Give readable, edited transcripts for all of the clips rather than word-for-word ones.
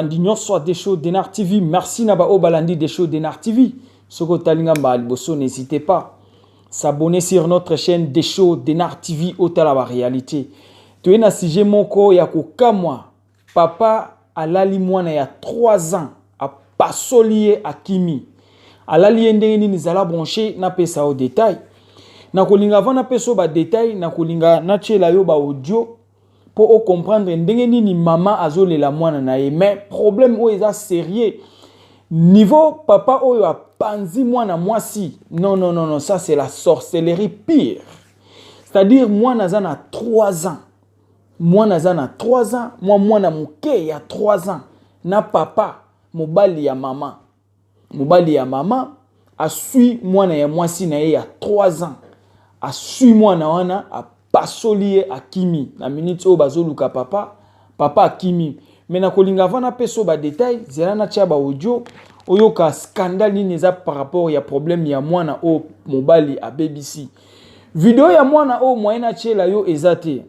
Balandi nyonso ya Desho Denar TV, merci na ba oyo balandi Desho Denar TV. Soki otali nga mbala liboso, n'hésitez pas s'abonner sur notre chaîne Desho Denar TV otala ba réalité. Toye na sujet moko ya kokamwa. Papa alali mwana ya 3 ans, apasoli ye akimi. Alali ye ndenge nini? Zala branché, napesa yo détail. Nakolinga avant napesa yo ba détail, nakolinga natiela yo ba audio mpo ocomprendre ndenge nini mama azolela mwana na ye. Mais problème oyo eza sérieux, niveau papa oyo apanzi mwana mwasi. Non, non, non, non, ça c'est la sorcellerie pire. C'est-à-dire mwana aza na 3 ans, mwana aza na 3 ans, mwa mwana moke ya 3 ans na papa, mobali ya mama, mobali ya mama aswi mwana ya mwasi na ye ya 3 ans, aswi mwana wana, apasoli ye, akimi. Na minute oyo bazoluka papa, papa akimi. Mais nakolinga avant napesa oyo badétail, zela natia baaudio oyoka scandale nini eza par rapport ya problème ya mwana oyo mobali abebisi. Video ya mwana oyo, moyen natiela yo eza te.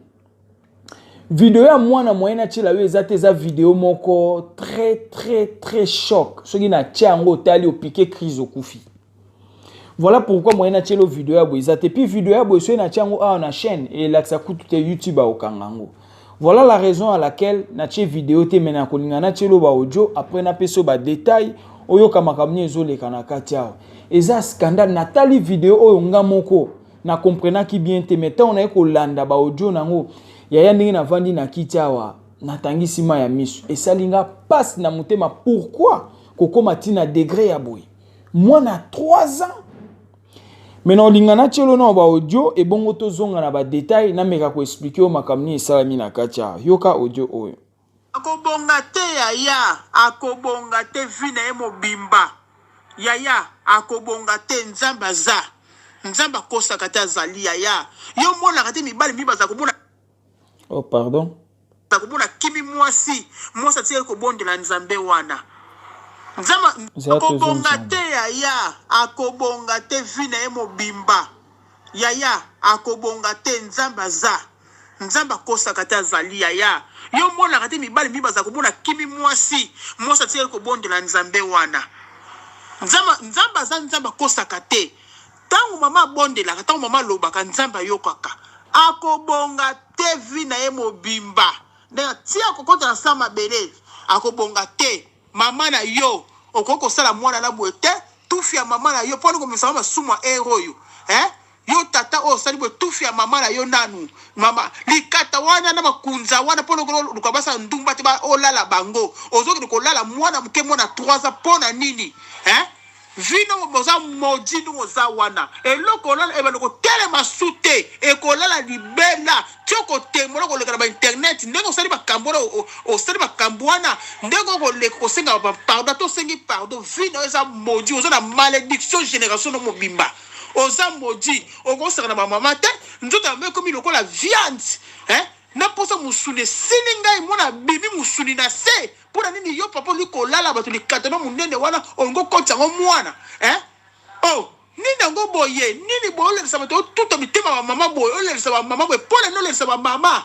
Video ya mwana, moyen natiela yo eza te. Eza video moko très très très choc. Soki natia yango, otali, opiquer crise, okufi. Voilà pourquoi moyen natiela yo video ya boye eza te. Puis video ya boye, soki natia yango awa na chaîne, elakisa kutu te, YouTube akokanga yango. Voilà la raison à laquelle natie video te. Mais nakolinga natiela yo baaudio, après napesa yo badétail, oyoka makambo nini ezoleka na kati awa. Eza scandale. Natali video oyo nga moko, na comprenaki bien te, mais ntango naye kolanda baaudio nango, yaya, ndenge navandi na kiti awa, natangisi mai ya miso, esali nga mpasi na motema. Pourquoi kokóma ntina degré ya boye, mwana 3 ans? Mais na olinga natielo na baaudio, ebongo tozonga na badétail, nameka koexpliquer oyo makambo nini esalami na kati awa. Yoka audio oyo. Akobonga te yaya, akobonga te vie na ye mobimba. Yaya, akobonga te. Nzambe aza Nzambe, akosaka te, azali. Yaya, yo monaka te mibali mingi baza komona Oh pardon. Komona kimi mwasi, mwasi atikali kobondela Nzambe wana. Nzambe Zela akobonga tozongisa. te yaya, akobonga te vie na ye mobimba. Yaya, akobonga te. Nzambe aza Nzambe, akosaka te, azali. Yaya, yo monaka te mibali mingi baza komona kimi mwasi, mwasi atikali kobondela Nzambe wana. Nzambe, Nzambe aza Nzambe, akosaka te. Ntango mama abondelaka, ntango mama alobaka, Nzambe ayokaka. Akobonga te vie na ye mobimba, ndenge tia akokota na sa mabele, akobonga te. Mama na yo, okoki kosala mwana na boye te. Tufi ya mama na yo, mpona komesaka masumu ya ere oyo, eh? Yo tata oyo osali boye, tufi ya mama na yo. Nanu mama likata wana na makunza wana, mpona luka basala ndumba te, olala bango, ozokende kolala mwana moke, mwana 3 ans, mpo na nini, eh? Vino oza maudit ndenge oza wana. Eloko olala ebanda kotelema su te, ekolala libela ti okotemola, koleka na bainternet ndenge osali makambo wana. Osali makambo wana, ndenge okoleka kosenga pardon, ata osengi pardon, vie na yo eza maudit, oza na malédiction génération no mobimba. Oza maudit, okosaka na bamama te. Nzoto ya mama ekomi lokola viande, hein? Na mposa mosuni esili ngai, mwana abimi mosuni na se. Mpo na nini yo papa olingi kolala bato likatano monene wana, olingi okotisa yango mwana, hein? Oh, nini yango boye? Nini boye? Olelisa bato, otuta mitema bamama boye, olelisa bamama boye mpo na nini? Olelisa bamama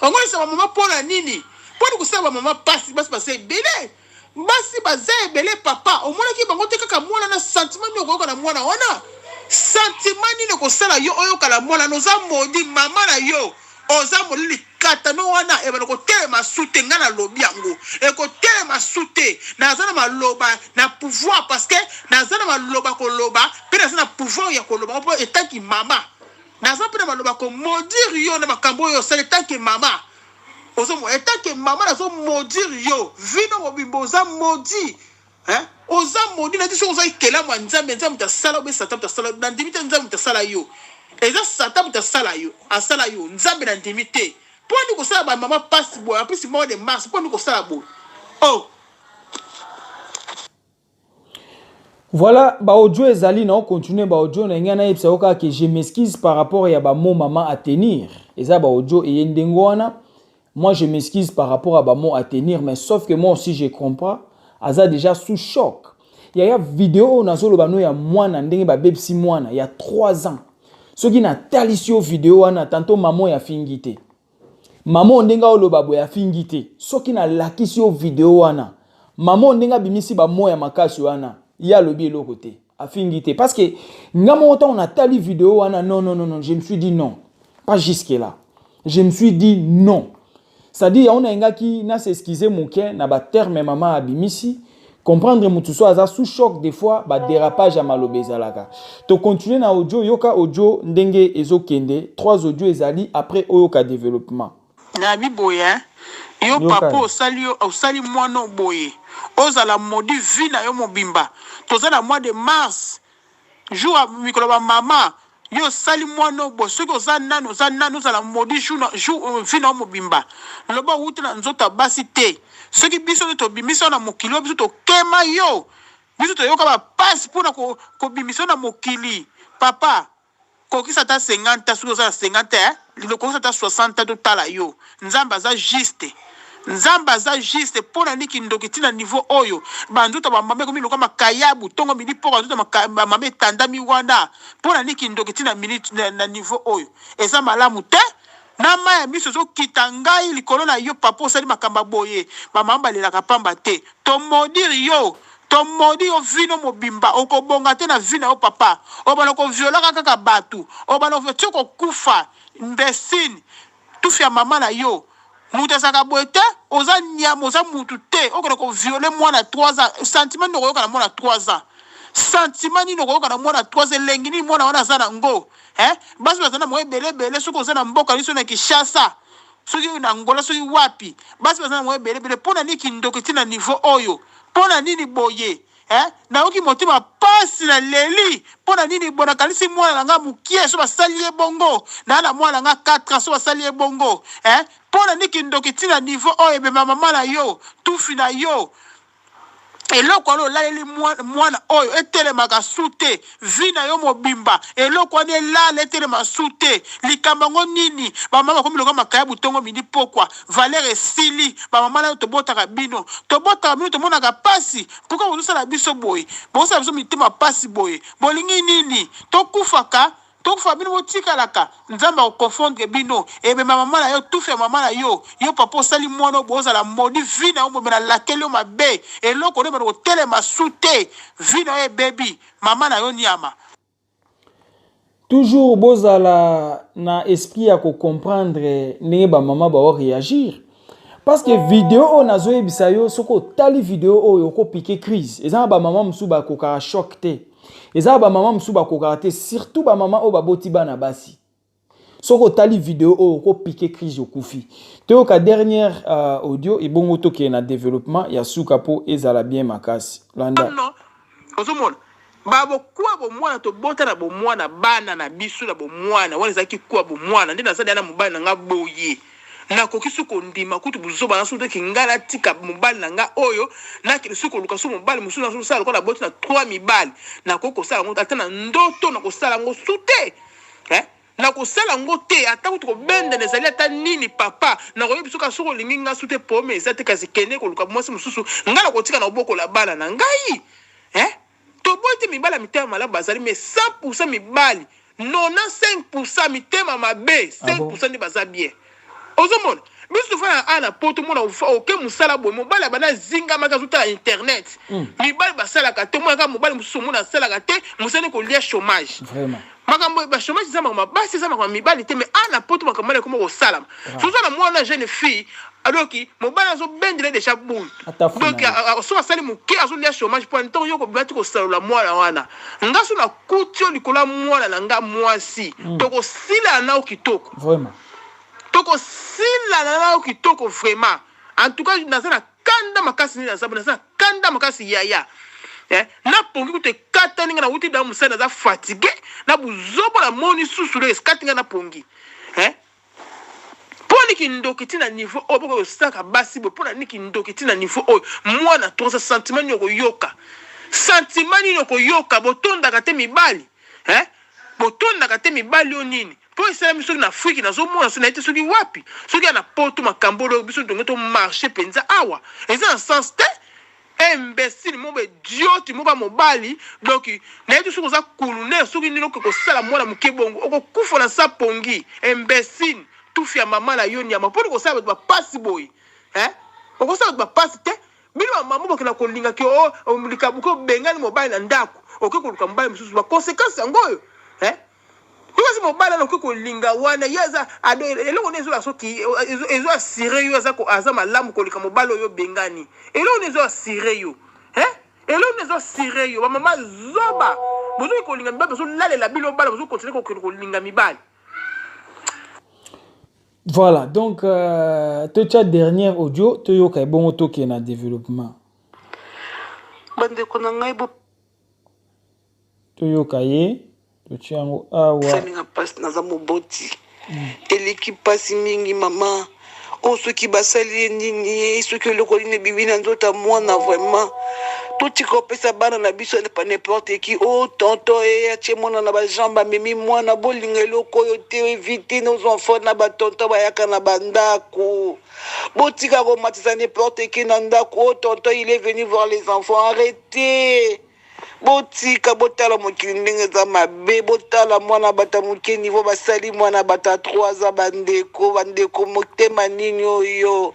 yango, olelisa bamama mpo na nini? Mpo na kosala bamama pasi. Basi baza ebele, basi baza ebele. Papa, omonaki bango te, kaka mwana na sentiment nini okoyoka na mwana wana? Sentiment nini okosala yo oyoka na mwana na? Oza maudit. Mama na yo, oza molili. Katano wana ebanda kotelema su te. Ngai nalobi yango, ekotelema su te. Naza na maloba na pouvoir, parce que naza na maloba koloba, mpe naza na pouvoir ya koloba mpo etaki mama. Naza mpe na maloba komaudire yo na makambo oyo osali. Etake mama, ozomona, etake mama, nazomaudire yo vino mobimba. Oza maudit, hein? Oza maudit. Nati soki oza ekelamu ya Nzambe, Nzambe moto asala obe Satan moto asala? Nandimi te. Nzambe moto asala yo, eza Satan moto asala yo, asala yo Nzambe? Nandimi te. Mpo nini kosala bamama mpasi boye? Apesi mois de mars, mpo nini kosala boye? Oh. Voilà, baaudio ezali na ocontinue baaudio na ngai. Nayebisa yo kaka ke je m'excuse par rapport ya bamo mama à tenir. Eza baaudio eye ndenge wana. Moi, je m'excuse par rapport à bamo à tenir, mais sauf que moi aussi je comprends, aza déjà sous choc. Yaya, video oyo nazoloba no ya mwana, ndenge babebisi mwana ya 3 ans, soki natalisi yo video wana, tantôt mama oyo afingi te. Mama oyo ndenge aoloba boye afingi te. Soki nalakisi yo video wana, mama oyo ndenge abimisi ba mots ya makasi wana, ye alobi eloko te. Afingi te. Parce que nga moko ntango natali video wana, non, non, non, non, je me suis dit non. Pas jusque là. Je me suis dit non. C'est-à-dire yango nayengaki na s'excuser moke na ba terme mama abimisi. Comprendre mutu so aza sous choc, des fois ba dérapage ya maloba ezalaka. To continuer na audio, yoka audio ndenge ezokende, trois audio ezali après oyoka développement. Nabi boye, yo papa osali, osali mwana boye, ozala maudit vie na yo mobimba. Toza na mois de mars, jour ya mikolo bamama. Yo osali mwana boye, soki oza nani, oza nani, ozala maudit jour vie na yo mobimba. Loba owuti na nzoto ya basi te. Soki biso nde tobimisa na mokili oyo, biso tokema yo, biso toyoka bapasi mpona kobimisa yo na mokili. Papa, kokisa ata 50, soki oza na 50, kokisa ata 60, totala yo. Nzambe aza juste, Nzambe aza juste. Mpo na nini kindoki ntina niveau oyo? Banzoto bamama ekomi lokola makayabu, ntongo, midi, poko, nzoto bamama etandami wana. Mpo na nini kindoki ntina minute na niveau oyo? Eza malamu te. Na mai ya miso ezokita ngai likolo na yo. Papa, osali makambo ya boye, bamama balelaka pamba te. Tomaudire yo, tomaudire yo vie na yo mobimba. Okobonga te na vie na yo. Papa, obanda koviolaka kaka bato, obanda ti okokufa. Imbécile, tufi ya mama na yo. Moto azalaka boye te. Oza nyama, oza mutu te. Okende kovioler mwana 3 ans, sentiment nini okoyoka na mwana 3 ans? Sentiment nini okoyoka na mwana 3 ans? Elengi nini mwana wana aza nango? Basi baza na mwa ebele ebele. Soki oza na mboka liso na Kinshasa, soki na Angola, soki wapi, basi baza na mwa ebele ebele. Mpo na nini kindoki ntina niveau oyo? Mpo na nini boye? Nayoki motema pasi, naleli. Mpo na nini boye? Nakanisi mwana na nga mokie, so basali ye bongo. Naa na mwana na nga 4 ans, so basali ye bongo. Mpo na nini kindoki ntina niveau oyo? Ebema mama na yo, tufi na yo. Eloko wana olaleli mwana oyo etelemaka su te vie na yo mobimba. Eloko wana elala, etelema su te. Likambo yango nini? Bamama bakomi lokola makaya, butongo, midi, pokwa, valeur esili. Bamama nayo, tobotaka bino, tobotaka bino, tomonaka pasi. Pourquoi bozosala biso boye? Bozosala biso mitema pasi boye. Bolingi nini? Tokufaka, tokufa, bino botikalaka. Nzambe akoconfondre bino. Ebema mama na yo, tufi ya mama na yo. Yo papa, osali mwana oyo, bozala maudit vie na yo mobimba. Nalakeli yo mabe. Eloko nde bana kotelema su te. Vie na yo ebebi. Mama na yo nyama. Toujours bozala na esprit ya kocomprendre ndenge bamama baoréagir, parce que video oyo nazoyebisa yo, soki otali video oyo, okopike crise. Eza na bamama mosusu bakokaka choc te, eza na bamama mosusu bakokaka te, surtout bamama oyo baboti bana basi. Soki otali video oyo, okopike crise, okufi. Toyoka dernière audio, ebongo tokende na développement ya suka mpo ezala bien makasi. Landa. Non, ozomona babokuwa bomwana, tobota na bomwana, bana na biso na bomwana wana ezalaki kuwa bomwana. Nde naza na mobali na nga boye, nakoki su kondima kutu buzoba na soki ngai natika mobali na nga oyo, nakende soki koluka so mobali mosusu, nazosala lokola naboti na 3 mibali. Nakoki kosala yango ata na ndoto, nakosala yango su te, eh? Nakosala yango te. Ata kutu kobendana ezali ata nini. Papa, nakoyebi soki soki olingi nga su te, pome eza te, kasi kende koluka mwasi mosusu. Ngai nakotika na kobokola bana na ngai, eh? Toboyi te, mibali ya mitema malamu bazali, mais 100 mibali, 95 mitema mabe, 5 Ah bon? nde baza bien. Ozomona biso tofanda a na poto, mona oke mosala boye, mobali abanda azingamaki, azotala internet. Mibali basalaka te, omona kaka mobali mosusu, omona asalaka te, mosali kolia chômage. Makambo bachômage eza makambo ya basi, eza makambo ya mibali te. Mais a na poto makambo wana ekoma kosalama. Soza na mwana jeune fille, donc mobali azobendela déjà boule. Ata funa Donc ye. Soki asali moke, azolia chômage. Mpo ntango yo kobima ti kosalola mwana wana, nga so nakuti yo likolo ya mwana na nga mwasi, tokosilana na yo kitoko. Tokosilana na yo kitoko vraiment. En tout cas, naza na kanda makasi. Nini naza, naza na kanda makasi, yaya, eh? Napongi kutu ekatani nga. Nauti da mosala, naza fatigué na buzobo namoni susu. Do ekati nga, napongi, eh? Mpo nini kindoki ntina niveau oyo? Boko kosaka basi boye, mpo na nini kindoki ntina niveau oyo? Mwana 3, sentiment nini okoyoka? Sentiment nini okoyoka? Botondaka te mibali, eh? Botondaka te mibali oyo nini? Mpo esalami soki na Afriki, nazomona soki naye te, soki wapi, soki ya na poto. Makambo oyo biso tonge tomarche mpenza awa eza na sens te. Imbécile moko, idiot moko ya mobali. Donc nayebi soki oza kulunere, soki nini, okoki kosala mwana moke bongo, okokufa na sa pongi. Imbécile. Tufi ya mama na yo nyama poni kosala bato bapasi boye eh? Okosala bato bapasi te. Bino bamama bokenda kolinga ke o oh, likabuke obengani mobali na ndako, oke koluka mobali mosusu, baconsequence yango oyo eh? Yo kasi mobali wana okoki kolinga wana ye aza eloko nini ezola soki ezo asire yo aza, aza malamu koleka mobali oyo obengani. Eloko nini ezo asire yo eh? Eloko nini ezo asire yo? Bamama zoba, bozoki kolinga mibali, bozolalela bino bana, bozokontinue kokende kolinga mibali. Voilà, donc euh, totia dernière audio toyoka ebongo tokende na développement. Bandeko na ngai bo Toyoka ye, totia yango awa. Esali nga pasi naza moboti eleki pasi mingi mama oyo soki basali ye nini ye soki eloko nini ebimi na nzoto ya mwana vraiment totika kopesa bana na biso pa n'importe qui o oh, tonton e atie mwana na bajambe amemi mwana bolinga eloko oyo te evite nos enfants na batonton bayaka na bandako botika komatisa n'importe qui na ndako o oh, tonton il est venu voir les enfants arrêtez Botika botala mokili ndenge eza mabe botala mwana bato ya moke niveau basali mwana bato ya 3 ans bandeko bandeko motema nini oyo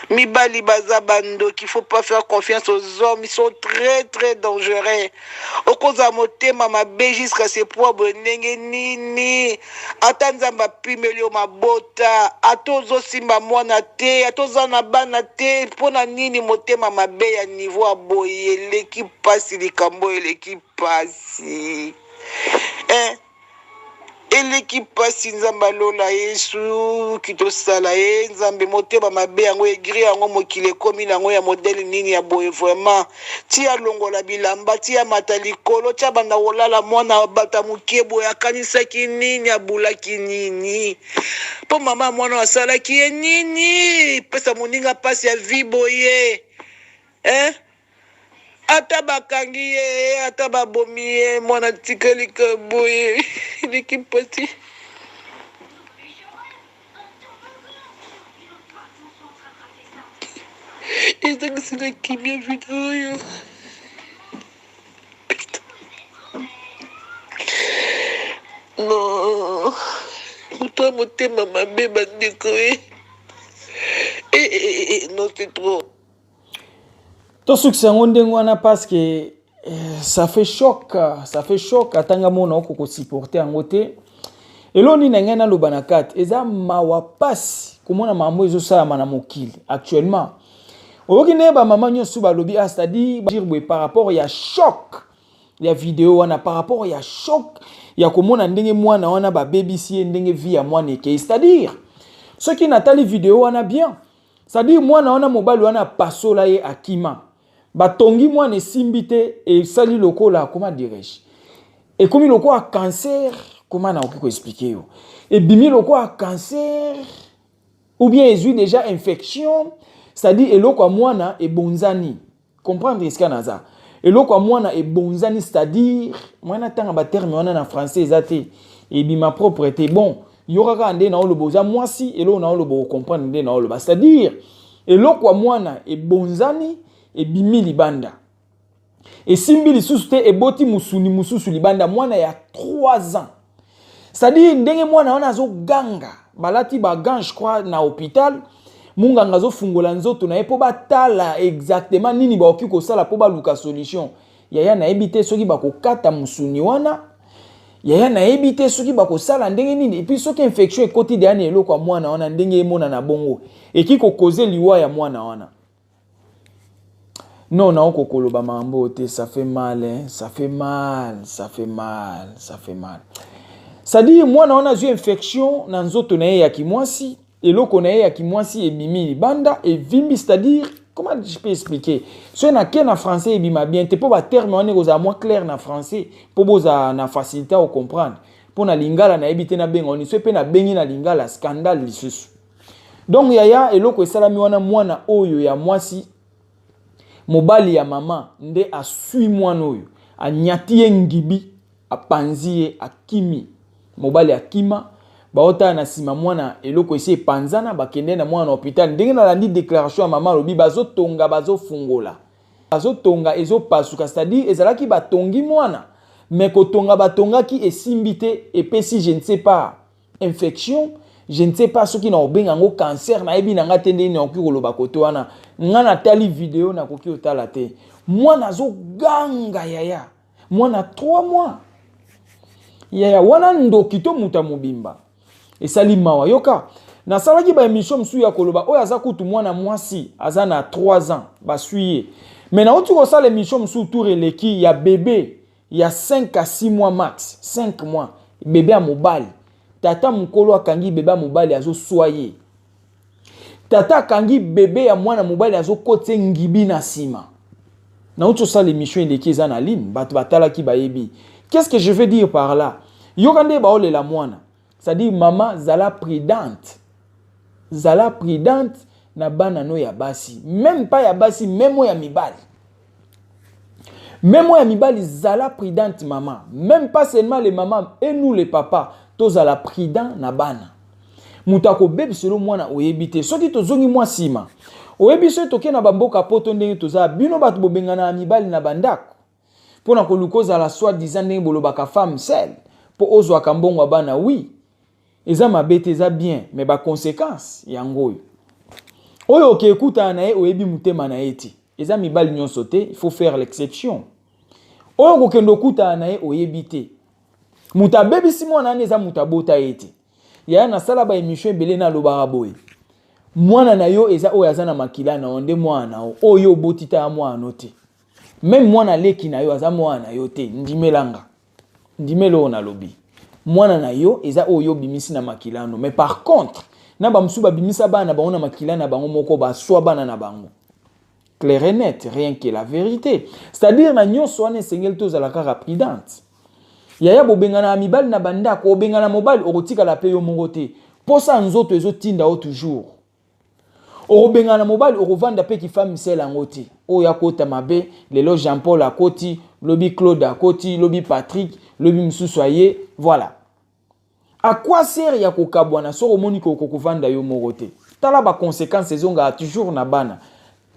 mibali baza bandoki faut pas faire confiance aux hommes ils sont très très dangereux okozala motema mabe jusqu'à ce point boye ndenge nini Ata Nzambe apimeli yo mabota, ata ozosimba mwana te, ata oza na bana te, mpo na nini motema mabe ya niveau ya boye? Eleki pasi, likambo oyo eleki pasi eh. Eleki pasi nzambe alola yesu kitosala ye nzambe motema mabe yango egri yango mokili ekomi na yango ya modele nini ya boye vraiment Ti alongola bilamba, ti amata likolo, ti abanda kolala mwana bato ya moke boye, akanisaki nini? Abulaki nini? Mpo mama ya mwana oyo asalaki ye nini? Pesa moninga mpasi ya vie boye eh? Ata bakangi ye, ata babomi ye, mwana atikali ka boye, eleki mpasi. Ezangisi nga kimia video oyo. Non, moto ya motema mabe bandeko e. Eh, eh, eh, non c'est trop. Tosukisa yango ndenge wana parce que eh, ça fait choc, ça fait choc ata nga mona oko kosupporte yango te. Eloko nini na ngai naloba na kati eza mawa pasi komona makambo ezosalama na mokili actuellement. Oyoki ndenge bamama nyonso balobi ah, c'est-à-dire boye par rapport ya choc ya video wana, par rapport ya choc ya komona ndenge mwana wana babebisi ye, ndenge vie ya mwana ekei. C'est-à-dire soki natali video wana bien, c'est-à-dire mwana wana mobali wana apasola ye akima, batongi mwana esimbi te, esali lokola comment dirais-je, ekomi lokola cancer. Comment nakoki koexplike yo, ebimi lokola cancer ou bien ezwi déjà infection, c'est-à-dire eloko ya mwana ebonzani. Comprendre esika naza, eloko ya mwana ebonzani, c'est-à-dire mwana tanga baterme wana na français eza te, ebima propre te. Bon, yoka kaka nde naoloba, oza mwasi, eloko naoloba okomprendre nde naoloba, c'est-à-dire eloko ya mwana ebonzani, ebimi libanda, esimbi lisusu te, eboti musuni mususu libanda, mwana ya 3 ans. C'est-à-dire ndenge mwana wana azoganga, balati ba gants je crois na hôpital, munganga azofungola nzoto na ye mpo batala exactement nini bakoki kosala mpo baluka solution. Yaya nayebi te soki bakokata musuni wana, yaya nayebi te soki bakosala ndenge nini. Epuis soki infection ekoti deya na eloko ya mwana wana, ndenge emonana bongo, eki kokoze liwa ya mwana wana. Non, naoko koloba makambo te, ça fait mal, hein? Ça fait mal, ça fait mal, ça fait mal. C'est-à-dire mwana wana azwi infection na nzoto na ye ya kimwasi, eloko na ye ya kimwasi ebimi libanda, evimbi, c'est-à-dire comment je peux expliquer? Soki nake na français ebima bien te, mpo baterme wana ekozala mwa clair na français mpo bozala na facilité ya kocomprendre. Mpo na lingala nayebi te nabenga wani, soki mpe nabengi na lingala scandale lisusu. Donc yaya, eloko esalami wana, mwana oyo ya mwasi, mobali ya mama nde aswi mwana oyo, anyati ye ngibi, apanzi ye, akimi. Mobali akima, baotala na nsima mwana eloko esi epanzana, bakende na mwana na hôpital. Ndenge nalandi déclaration ya mama, alobi bazotonga, bazofungola, bazotonga, ezopasuka, c'est-à-dire ezalaki batongi mwana, mais kotonga batongaki esimbi te, epesi je ne sais pas infection. Je ne sais pas soki nakobenga yango cancer, nayebi na nga te ndenge nakoki koloba kote wana. Nga natali video, nakoki kotala te. Mwana azoganga yaya, mwana 3 mois yaya wana, ndoki to moto ya mobimba. Esali mawa. Yoka, nasalaki baémission mosusu ya koloba oyo aza kutu mwana mwasi, aza na 3 ans, baswi ye. Mais nauti kosala émission mosusu, tour eleki, ya bébé ya 5 à 6 mois, max 5 mois, bébé ya mobali. Tata mokolo akangi bébé ya mobali, azoswa ye. Tata akangi bébé ya mwana mobali, azokotisa ngibi na nsima. Nauti osala émission eleki, eza na ligne, bato batalaki bayebi. Qu'est-ce que je veux dire par là? Yoka nde baolela mwana. C'est-à-dire, mama, zala prudente, zala prudente na bana no ya basi, même pas ya basi, même oyo ya mibali, même oyo ya mibali, zala prudente mama. Même pas seulement les mamans, et nous les papas, tozala prudent na bana. Moto akobebiselo mwana, oyebi te. Soki tozongi mwa nsima, oyebi, soki tokei na bamboka poto, ndenge toza bino bato bobengana ya mibali na bandako mpo na koluka ozala soi-disant, ndenge bolobaka, femme seule, mpo ozwaka mbongo ya bana. Oui, eza mabe te, eza bien, mais baconséquence yango oyo. Oyo oke ekutana na ye, oyebi motema na ye te. Eza mibali nyonso te, il faut faire l'exception. Oyo okokende okutana na ye, oyebi te. Moto abebisi mwana wana eza moto abota ye te. Yaya, nasala baémission ebele, nalobaka boye: mwana na yo eza oyo aza na makila na yo nde mwana na yo. Oyo oboti ta ya mwana no te. Même mwana leki na yo aza mwana na yo te. Ndimelanga, ndimela oyo nalobi. Mwana na yo eza oyo obimisi na makila no. Mais par contre, na bamosusu babimisa bana na bango na makila na bango moko, baswa bana na bango. Clair et net, rien que la vérité. C'est-à-dire, na nyonso wana, esengeli tozala kaka prudente. Yaya, bobengana ya mibali na bandako, obengana mobali, okotikala mpe yo moko te. Posa nzoto ezotinda yo toujours. Okobengana mobali, okovanda mpe kifemme seule yango te. Oyo akota mabe lelo, Jean Paul akoti, lobi Claude akoti, lobi Patrick, lobi mosusu aye. Voilà à quoi sert ya kokabwana soki omoni kokovanda yo moko te? Tala baconséquence ezongaka toujours na bana.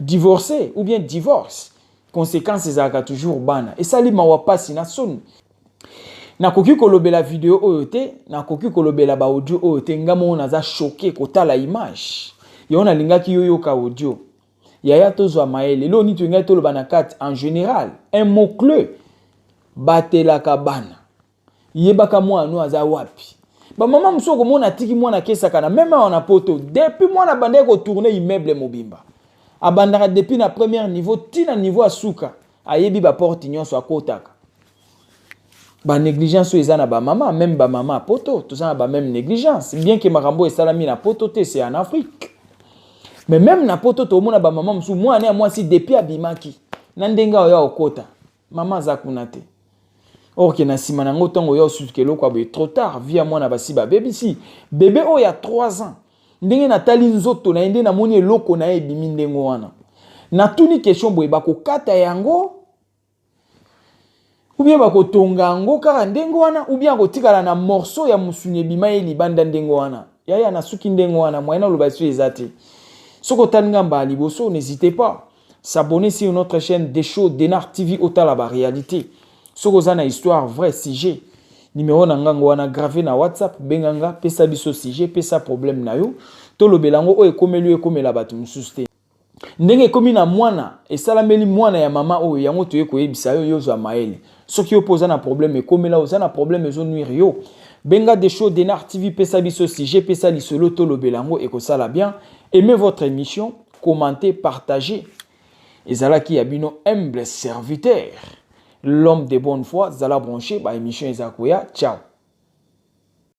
Divorcé ou bien divorce, conséquence ezalaka toujours bana. Esali mawa, pasi na soni. Nakoki kolobela video oyo te, nakoki kolobela baaudio oyo te. Nga moko naza choqué kotala image yango. Nalingaki yo yoka audio. Yaya, tozwa mayele. Eloko nini tolingai toloba na kati en général? Un mot clé: batelaka bana, yebaka mwana no aza wapi. Bamama mosusu okomona atiki mwana akesaka na même awa na Poto. Depuis mwana abandaki kotourner immeuble mobimba, abandaka depuis na premier niveau ntina niveau ya suka, ayebi baporte nyonso akotaka. Banégligence oyo eza na bamama, même bamama ya Poto, toza na bameme négligence. Bien que makambo esalami na Poto te, c'est en Afrique, mais même na Poto tomona bamama mosusu, mwana ya mwasi depuis abimaki na ndenge oyo akokota, mama aza kuna te. Or que na nsima na yango, ntango oya osutuka eloko ya boye, trop tard. Vie ya mwana basi babebisi. Bébé oyo ya 3 ans, ndenge natali nzoto na ye, nde namoni eloko na ye ebimi ndenge wana, natuni question boye: bakokata yango ou bien bakotonga yango kaka ndenge wana, ou bien akotikala na morceau ya mosuni ebima ye libanda ndenge wana? Yaya, nasuki ndenge wana. Moyen naloba so eza te. Soki otali nga mbala liboso, n'hésitez pas s'abonner sur notre chaîne Desho Denar TV, otala baréalité. Soki oza na histoire vrai, sujet, numéro na ngango wana gravé na WhatsApp, benga nga, pesa biso sujet, pesa problème na yo, tolobela yango. Oyo ekomeli oyo, ekomela bato mosusu te. Ndenge ekomi na mwana, esalameli mwana ya mama oyo, yango toye koyebisa yo, yo ozwa mayele. Soki yo mpo oza na problème, ekomela, oza na problème ezonuire yo, benga Desho Denar TV, pesa biso sujet, pesa lisolo, tolobela yango, ekosala bien. Aimez votre émission, commentez, partagez. Ezalaki ya bino humble serviteur, l'homme de bonne foi. Zala branché, baémission eza koya. Ciao.